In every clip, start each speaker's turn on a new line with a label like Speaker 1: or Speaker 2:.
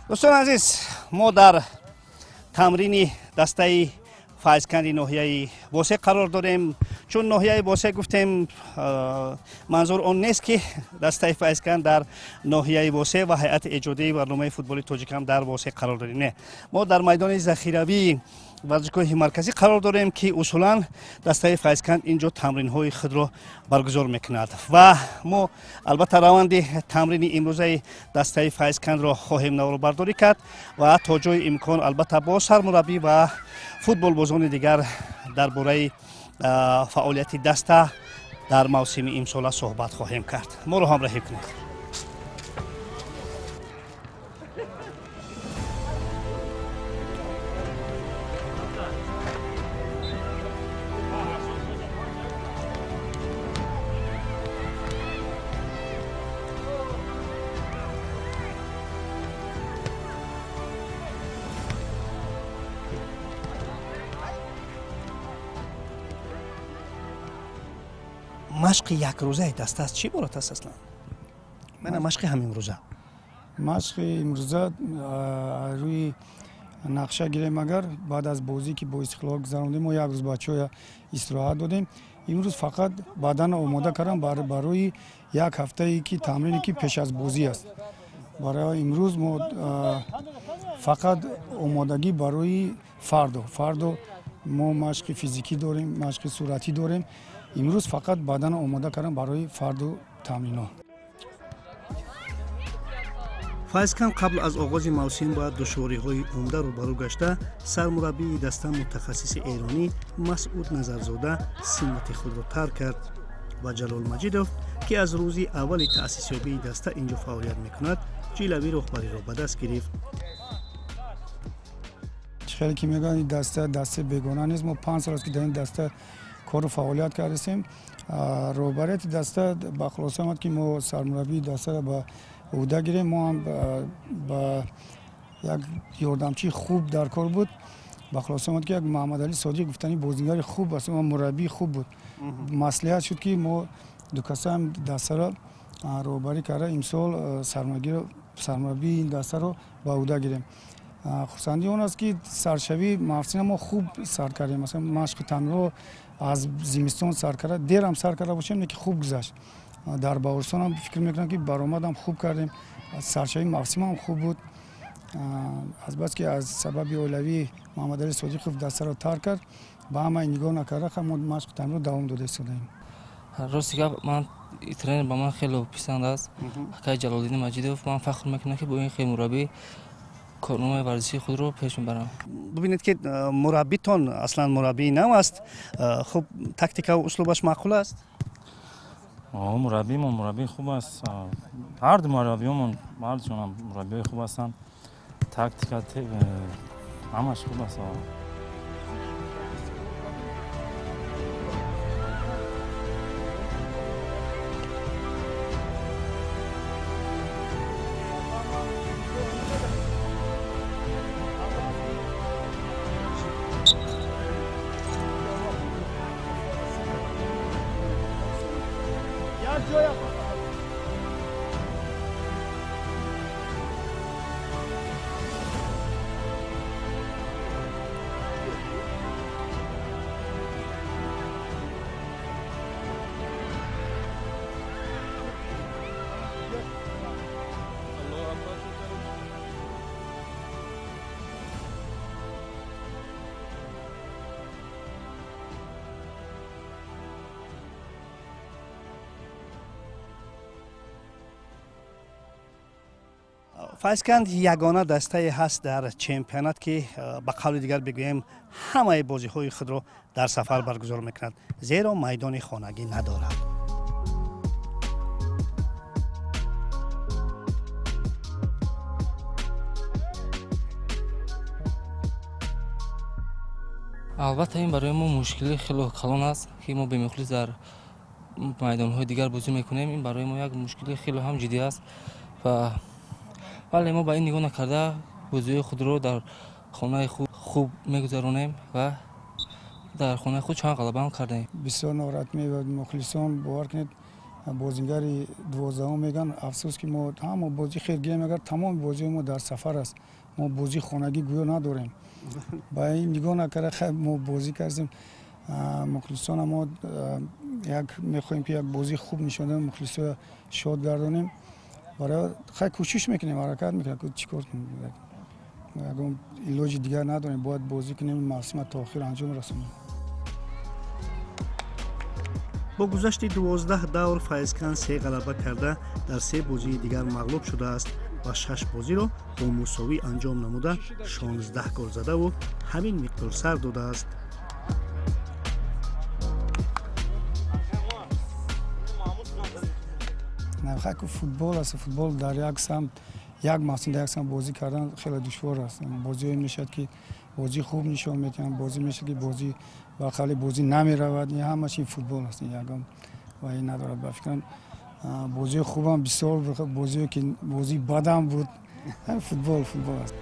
Speaker 1: Дӯстони азиз, мо дар тамрини дастаи Файзканди ноҳияи Восе қарор дорем. Чун ноҳияи Восе гуфтем, манзур он нест, ки дастаи Файзканд дар ноҳияи Восе ва ҳайати эҷодии барномаи футболи тоҷикам дар Восе қарор дорем. Не, мо дар майдони захиравии варзишгоҳи марказӣ қарор дорем, ки усулан дастаи Файзканд ин ҷо тамринҳои худро баргузор мекунад ва мо албатта раванди тамрини имрӯзаи дастаи Файзкандро хоҳем наворбардорӣ кард ва то ҷои имкон албатта бо сармураббӣ ва футболбозони дигар дар бораи фаъолияти даста дар мавсими имсола суҳбат хоҳем кард. Моро ҳамроҳӣ кунед. Машқи якрӯзаи даста аз чӣ иборат аст аслан? Мана машқи ҳамимрӯза.
Speaker 2: Машқи имрӯза рӯи нақша гирем, агар баъд аз бозӣ, ки бо Истиқлол гузарондем, мо як рӯз бачаҳоя истироҳат додем. Имрӯз фақат баданро омода кардам барои як ҳафтае, ки тамрине, ки пеш аз бозӣ аст. Барои имрӯз мо фақат омодагӣ барои фардо. Фардо мо машқи физикӣ дорем, машқи суратӣ дорем. Имрӯз фақат баданро омода кардам барои фарду тамринҳо.
Speaker 1: Файзканд қабл аз оғози мавсим ба душвориҳои умда рӯбарӯ гашта, сармураббии даста, мутахассиси эронӣ Масъуд Назарзода симати худро тарк кард ва Ҷалол Маҷидов, ки аз рӯзи аввали таъсисёбии даста ин ҷо фаъолият мекунад, ҷилави роҳбариро ба даст гирифт.
Speaker 2: Чӣ хеле ки мегӯянд, ин даста дастаи бегона нест. Мо 5 сол аст, ки дар ин даста кору фаъолият кардастем. Роҳбарияти даста ба хулоса омад, ки мо сармураббии дастаро ба ӯҳда гирем. Мо ҳам ба як ёрдамчии хуб дар кор буд. Ба хулоса омад, ки як Маҳаммадалӣ Содиқ гуфтани бозингари хуб аст ва мураббии хуб буд. Маслиҳат шуд, ки мо дукасаам дастаро роҳбарӣ карда, имсол сармураббии ин дастаро ба ӯҳда гирем. Хурсандии он аст, ки саршавии мавсима мо хуб сар кардем. Масалан, машқи тамринҳо аз зимистон сар карда, дерам сар карда бошем, лекин хуб гузашт. Дар Баҳористонам фикр мекунам, ки баромадам хуб кардем, саршавии мавсимам хуб буд. Азбаски аз сабаби оилавӣ Муҳаммадалӣ Содиқов дастаро тарк кард, ба ҳамаи нигоҳ накарда, мо машқи тамринро давом дода истодаем.
Speaker 3: Рости гап, ман тренер ба ман хеле писанд аст, акаи Ҷалолиддин Маҷидов. Ман фахр мекунам, ки бо ин хел мураббӣ корномаи варзишии худро пеш мебарам.
Speaker 1: Бибинед, ки мураббитон аслан мураббии нав аст. Хуб, тактикаву услубаш маъқул аст?
Speaker 4: Мураббимон мураббии хуб аст. Ҳарду мураббиёмон, ҳардушонам мураббиҳои хуб ҳастанд. Тактика ҳамаш хуб аст.
Speaker 1: Файзканд ягона дастае ҳаст дар чемпионат, ки ба қавли дигар бигӯем, ҳамаи бозиҳои худро дар сафар баргузор мекунад, зеро майдони хонагӣ надорад.
Speaker 3: Албатта, ин барои мо мушкили хеле калон аст, ки мо бемухлис дар майдонҳои дигар бозӣ мекунем. Ин барои мо як мушкили хеле ҳам ҷиддӣ аст ва вале мо ба ин нигоҳ накарда, бозиҳои худро дар хонаи худ хуб мегузаронем ва дар хонаи худ чанд ғалабаам кардаем.
Speaker 2: Бисёр нороҳат меёбад мухлисон, бовар кунед. Бозингари 12 меган. Афсӯс ки мо ҳама бозӣ хел гирем, агар тамоми бозиҳои мо дар сафар аст, мо бозии хонагӣ гӯё надорем. Ба ин нигоҳ накарда хай мо бозӣ кардем. Мухлисона мо як мехоҳем ки як бозии хуб нишон диҳем, мухлисоя шод гардонем. Барои хай кӯшиш мекунем, ҳаракат мекунем, чӣ кор кунем, ягон илоҷи дигар надорем, бояд бозӣ кунем, мавсима то охир анҷом расонем.
Speaker 1: Бо гузашти 12 давр Файзканд 3 ғалаба карда, дар 3 бозии дигар мағлуб шудааст ва 6 бозиро бо мусовӣ анҷом намуда 16 гол задаву ҳамин миқдор сар додааст.
Speaker 2: Хайку футбол аст, футбол дар як самт, як мавсим дар як самт бозӣ кардан хеле душвор аст. Бозиҳое мешавад ки бозӣ хуб нишон медиҳанд, бозӣ мешавад ки бозӣ ба қавли бозӣ намеравад. Ин ҳамаш ин футбол аст, ягон ва ин надорад. Ба фикрам бозиҳои хубам бисёр, бозиҳое ки бозии бадам буд. Футбол футбол аст.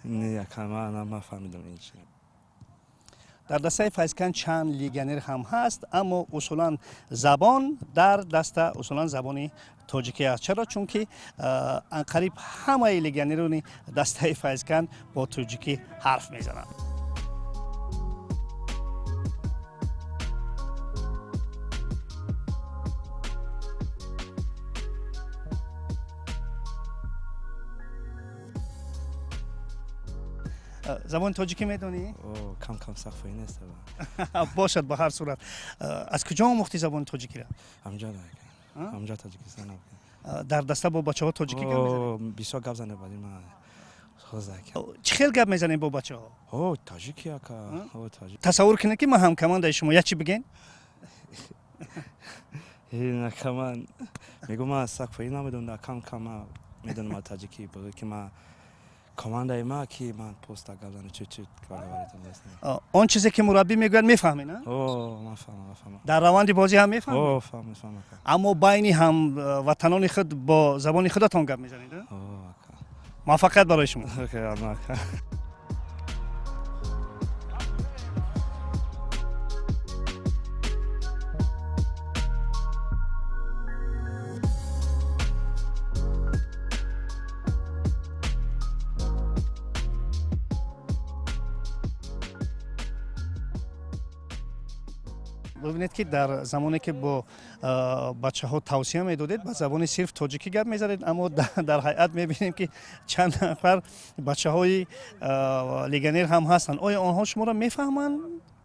Speaker 4: Не, ман фаҳмидам ин чи.
Speaker 1: Дар дастаи Файзканд чанд легионер ҳам ҳаст, аммо усулан забон дар даста усулан забони тоҷикӣ аст. Чаро? Чунки анқариб ҳамаи легионерони дастаи Файзканд бо тоҷикӣ ҳарф мезананд. Забони тоҷикӣ медонӣ?
Speaker 4: Кам кам сахт нест.
Speaker 1: Бошад, ба ҳар сурат. Аз куҷо омӯхтӣ забони тоҷикиро?
Speaker 4: Ҳамҷа Тоҷикистон.
Speaker 1: Дар даста бо бачаҳо тоҷикӣ гап мезанед?
Speaker 4: Бисёр гап занем, баъди ман
Speaker 1: чӣ хел гап мезанем бо бачаҳо?
Speaker 4: Тоҷики ака.
Speaker 1: Тасаввур кунед ки ман ҳамкомандаи шумо, як чӣ бигӯен?
Speaker 4: Ака, ман мегӯм, ман сахт намедонам, кам кам ман медонам тоҷикӣ, ки ман командаи ма ки ман поста гап занам, чуть-чуть говорить.
Speaker 1: Он чизе ки мураббӣ мегӯяд мефаҳмед, на?
Speaker 4: Ман фаҳмам.
Speaker 1: Дар раванди бозӣ ҳам мефаҳмед?
Speaker 4: Фаҳмам.
Speaker 1: Аммо байни ҳамватанони худ бо забони худатон гап мезанед, а? Муваффақият барои шумо. Бибинед ки дар замоне ки бо бачаҳо тавсия медодед, ба забони сирф тоҷикӣ гап мезанед, аммо дар ҳайат мебинем ки чанд нафар бачаҳои легионер ҳам ҳастанд. Оё онҳо шуморо мефаҳманд?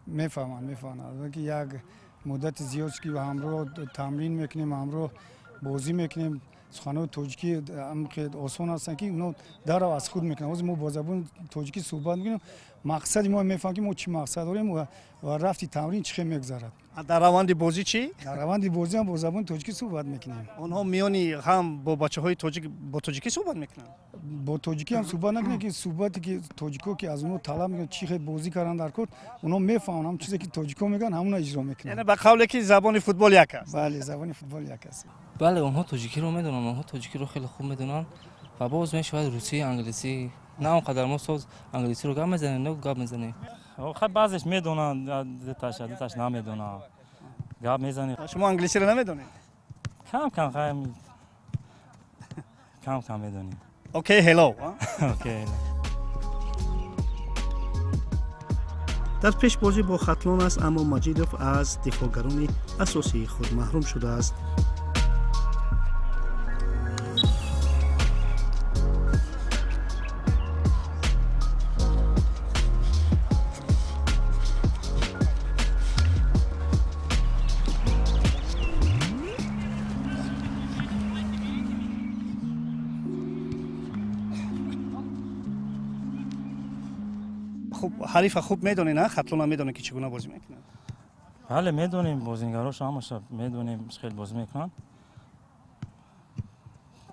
Speaker 2: Мефаҳманд, мефаҳманд. Ки як муддати зиёд ки ҳамроҳ тамрин мекунем, ҳамроҳ бозӣ мекунем, суханҳои тоҷикӣ осон ҳастанд ки онҳо дарав аз худ мекунанд. Ҳозир мо бо забони тоҷикӣ суҳбат мекунем, мақсади мо мефаҳмем ки мо чӣ мақсад дорем ва рафти тамрин чӣ хел мегузарад.
Speaker 1: Дар раванди бозӣ чӣ?
Speaker 2: Дар раванди бозӣ ҳам бо забони тоҷикӣ суҳбат мекунем.
Speaker 1: Онҳо миёни ҳам бо бачаҳои тоҷик бо тоҷикӣ суҳбат мекунанд?
Speaker 2: Бо тоҷикӣ ҳам суҳбат накунем, ки суҳбате ки тоҷико ки аз онҳо талаб мекунанд чӣ хел бозӣ кардан дар кор, онҳо мефаҳманд, ҳам чизе ки тоҷико мегӯянд ҳамонро иҷро мекунанд.
Speaker 1: Яъне ба қавле ки забони футбол як аст.
Speaker 2: Бале, забони футбол як аст.
Speaker 3: Бале, онҳо тоҷикиро медонанд, онҳо тоҷикиро хеле хуб медонанд ва боз мешавад русӣ, англисӣ. На он қадар мо соз англисиро гап мезанем, на гап мезанем.
Speaker 4: Хай баъзеш медонанд, дуташ намедонанд. Гап мезанем.
Speaker 1: Шумо англисиро намедонед?
Speaker 4: Кам кам, хай кам кам медонем.
Speaker 1: Окей, hello.
Speaker 4: Окей.
Speaker 1: Дар пешбозӣ бо Хатлон аст, аммо Маҷидов аз дифоъгарони асосии худ маҳрум шудааст. Ҳарифа хуб медонед, на? Хатлона медонед ки чӣ гуна бозӣ мекунад?
Speaker 4: Бале, медонем, бозингарош ҳамаша медонем, хеле бозӣ мекунанд.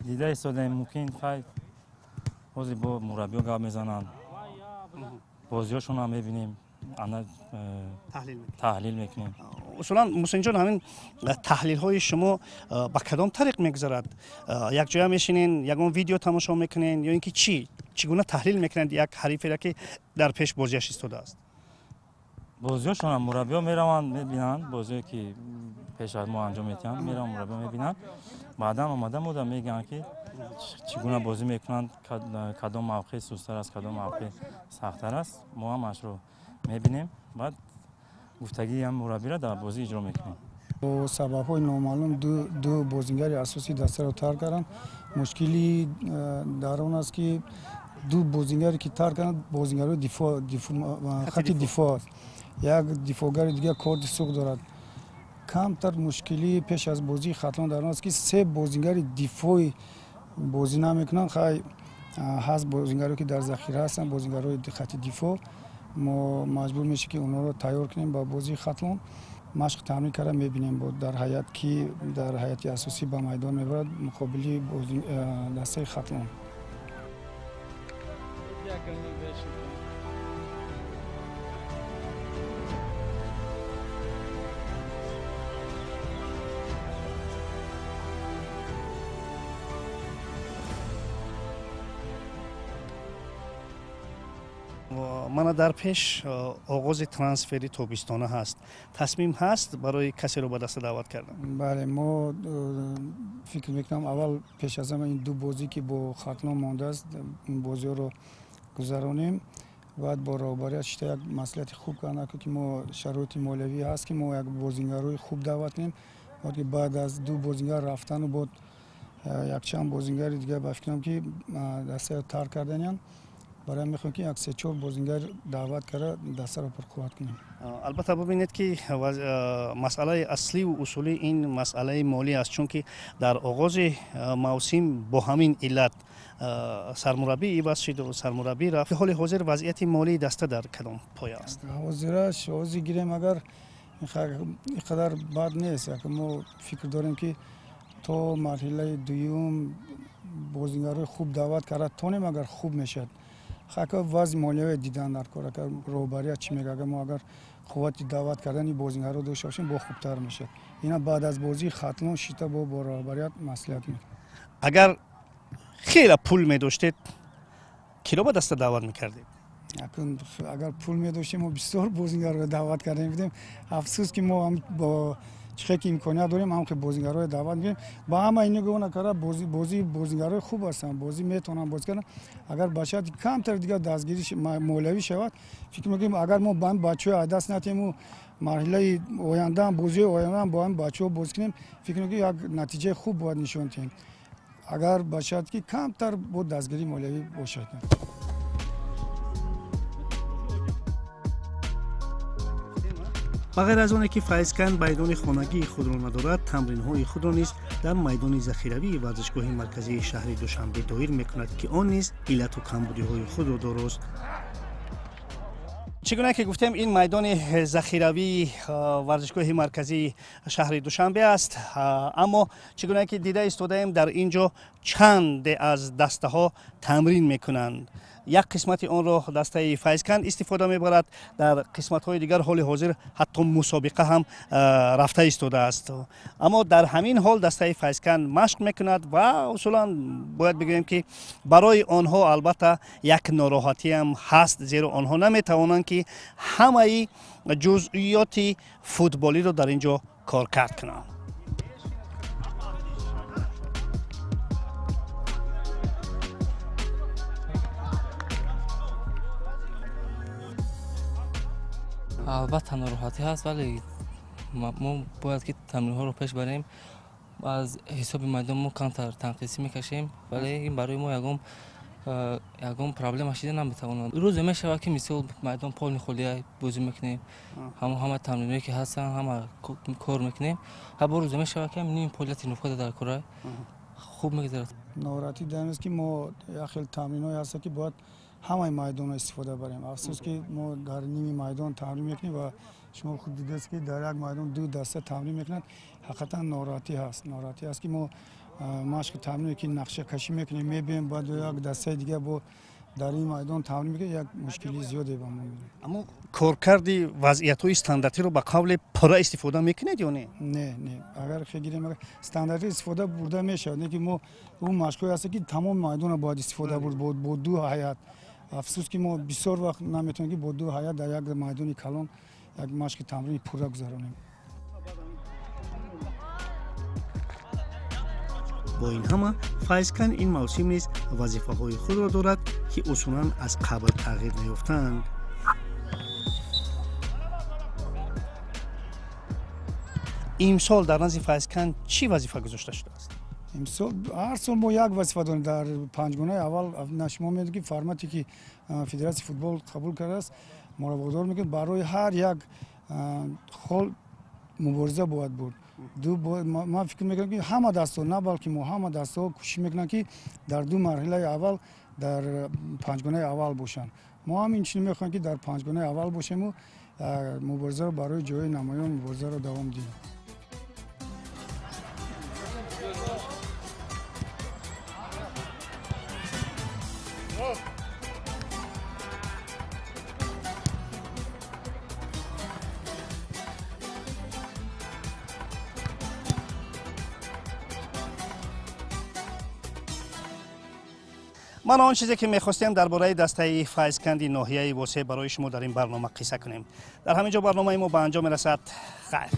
Speaker 4: Дида истодаем, мумкин хай ҳозир бо мураббиё гап мезананд, бозиҳошонам мебинем, таҳлил мекунем.
Speaker 1: Усулан, Муҳсинҷон, ҳамин таҳлилҳои шумо ба кадом тариқ мегузарад? Якҷоя мешинен, ягон видео тамошо мекунен ё ин ки чӣ? Чӣ гуна таҳлил мекунанд як ҳариферо, ки дар пеш бозиаш истодааст?
Speaker 5: Бозиҳошонам мураббиҳо мераванд, мебинанд, бозиҳое ки пеш аз мо анҷом медиҳанд, мераванд, мураббиҳо мебинанд, баъдан омада мода мегӯянд, ки чӣ гуна бозӣ мекунанд, кадом мавқеъ сустар аст, кадом мавқеъ сахттар аст. Мо ҳам ашро мебинем, баъд гуфтагии ҳам мураббиро дар бозӣ иҷро мекунем.
Speaker 2: Бо сабабҳои номаълум ду бозингари асосии дастаро тарк карданд. Мушкили дар он аст, ки ду бозингаре ки тарк карданд, бозингарои хати дифоъ аст. Як дифоъгари дигар корди сух дорад. Камтар мушкилӣ пеш аз бозии Хатлон дар он аст, ки се бозингари дифоъи бозӣ намекунанд. Хай, ҳаст бозингаро, ки дар захира ҳастанд, бозингарои хати дифоъ. Мо маҷбур мешем, ки онҳоро тайёр кунем ба бозии Хатлон. Машқ тамрин карда мебинем дар ҳайат, ки дар ҳайати асосӣ ба майдон мебарад муқобили дастаи Хатлон.
Speaker 1: Мана дар пеш оғози трансфери тобистона ҳаст. Тасмим ҳаст барои касеро ба даста даъват кардан?
Speaker 2: Бале, мо фикр мекунам, аввал пеш аз ҳама ин ду бозӣ, ки бо Хатлон мондааст, ин бозиҳоро гузаронем. Баъд бо роҳбарият шита як маслиҳати хуб кардан, ки мо шароити молиявӣ ҳаст, ки мо як бозингарои хуб даъват кунем. Ки баъд аз ду бозингар рафтану бо якчанд бозингари дигар, ба фикрам, ки дастаро тарк карданянд, барои мехоҳем, ки як се-чор бозингар даъват карда дастаро пурқувват кунем.
Speaker 1: Албатта, бубинед, ки масъалаи асливу усулӣ ин масъалаи молӣ аст, чунки дар оғози мавсим бо ҳамин иллат сармураббӣ иваз шуд, сармураббӣ рафт. Ҳоли ҳозир вазъияти молии даста дар кадом поя аст?
Speaker 2: Ҳозираш ҳозир гирем, агар ин қадар бад нест. Мо фикр дорем, ки то марҳилаи дуюм бозингарои хуб даъват карда тонем, агар хуб мешавад. Хака вазъи молиявӣ дидан дар кор, агар роҳбарият чӣ мегӯяд, агар мо агар қуввати даъват кардани бозингарро дошта бошем, бо хубтар мешавад. Ина баъд аз бозии Хатлон шита бо роҳбарият маслиҳат мекунем.
Speaker 1: Агар хеле пул медоштед, киро ба даста даъват мекардед?
Speaker 2: Агар пул медоштем, мо бисёр бозингарро даъват карда будем. Афсӯс, ки мо бо чихе ки имконият дорем, ҳам бозингарҳоро даъват мекунем. Ба ҳама ин нигоҳ накарда, бозии бозингарҳои хуб ҳастанд, бозӣ метавонанд бозӣ кардан. Агар ба шарти камтар дигар дастгирӣ молиявӣ шавад, фикр мекунем, агар мо ба ҳамин бачаҳои аз даст натиҳему марҳилаи ояндаам, бозиҳои ояндаам бо ҳамин бачаҳо бозӣ кунем, фикр мекунем, як натиҷаи хуб бояд нишон диҳем. Агар ба шарти ки камтар бо дастгирии молиявӣ бошад.
Speaker 1: Ба ғайр аз оне ки Файзканд майдони хонагии худро надорад, тамринҳои худро низ дар майдони захиравии варзишгоҳи марказии шаҳри Душанбе доир мекунад, ки он низ иллату камбудиҳои худро дорост. Чӣ гуна ки гуфтем, ин майдони захиравии варзишгоҳи марказии шаҳри Душанбе аст, аммо чӣ гуна ки дида истодаем, дар ин ҷо чанде аз дастаҳо тамрин мекунанд. Як қисмати онро дастаи Файзканд истифода мебарад, дар қисматҳои дигар ҳоли ҳозир ҳатто мусобиқа ҳам рафта истодааст. Аммо дар ҳамин ҳол дастаи Файзканд машқ мекунад ва усулан бояд бигӯем, ки барои онҳо албатта як нороҳатиам ҳаст, зеро онҳо наметавонанд, ки ҳамаи ҷузъиёти футболиро дар ин ҷо коркард кунанд.
Speaker 3: Албатта, нороҳатӣ ҳаст, вале мо бояд ки тамринҳоро пеш барем. Аз ҳисоби майдон мо камтар танқисӣ мекашем, вале ин барои мо ягон проблема шида наметавонад. Рӯзе мешавад, ки мисол майдон полни холия бозӣ мекунем, ҳама тамринҳое ки ҳастанд, ҳама кор мекунем. Ҳар бор рӯзе мешавад, ки ним поля тренировка дар кора хуб мегузарад.
Speaker 2: Нороҳатӣ дар ин аст, ки мо як хел тамринҳое ҳастанд, ки бояд ҳамаи майдонро истифода барем. Афсӯс, ки мо дар ними майдон тамрин мекунем ва шумо худ дидаст, ки дар як майдон ду даста тамрин мекунанд. Ҳақиқатан нороҳатӣ ҳаст. Нороҳатӣ ҳаст, ки мо машқи тамрине, ки нақшакашӣ мекунем, мебием, баъд як дастаи дигар бо Дар ин майдон тамрин мекунем, як мушкили зиёде ба мо мебинем.
Speaker 1: Аммо коркарди вазъиятҳои стандартиро ба қавле пурра истифода мекунед ё не?
Speaker 2: Не, не, агар гирем, стандартӣ истифода бурда мешавад, не ки мо ӯ машқҳое ҳаст, ки тамоми майдонро бояд истифода бурд бо ду ҳайат. Афсӯс, ки мо бисёр вақт наметавонем, ки бо ду ҳайат дар як майдони калон як машқи тамрини пурра гузаронем.
Speaker 1: Бо ин ҳама Файзканд ин мавсим низ вазифаҳои худро дорад, ки усулан аз қабл тағйир наёфтаанд. Имсол дар назди Файзканд чӣ вазифа гузошта шудааст?
Speaker 2: Имсол, ҳар сол мо як вазифа дорем дар панҷгонаи аввал. Шумо медонед, ки формате ки федератсияи футбол қабул кардааст, моро водор мекунад, барои ҳар як хол мубориза бояд бурд. Ман фикр мекунам, ки ҳама дастҳо, на балки мо, ҳама дастҳо кӯшиш мекунанд, ки дар ду марҳилаи аввал дар панҷгонаи аввал бошанд. Мо ҳам инчунин мехоҳем, ки дар панҷгонаи аввал бошему муборизаро барои ҷои намоён муборизаро давом диҳем.
Speaker 1: Ман он чизе ки мехостем дар бораи дастаи Файзканди ноҳияи Восе барои шумо дар ин барнома қисса кунем. Дар ҳамин ҷо барномаи мо ба анҷом мерасад. Хайр.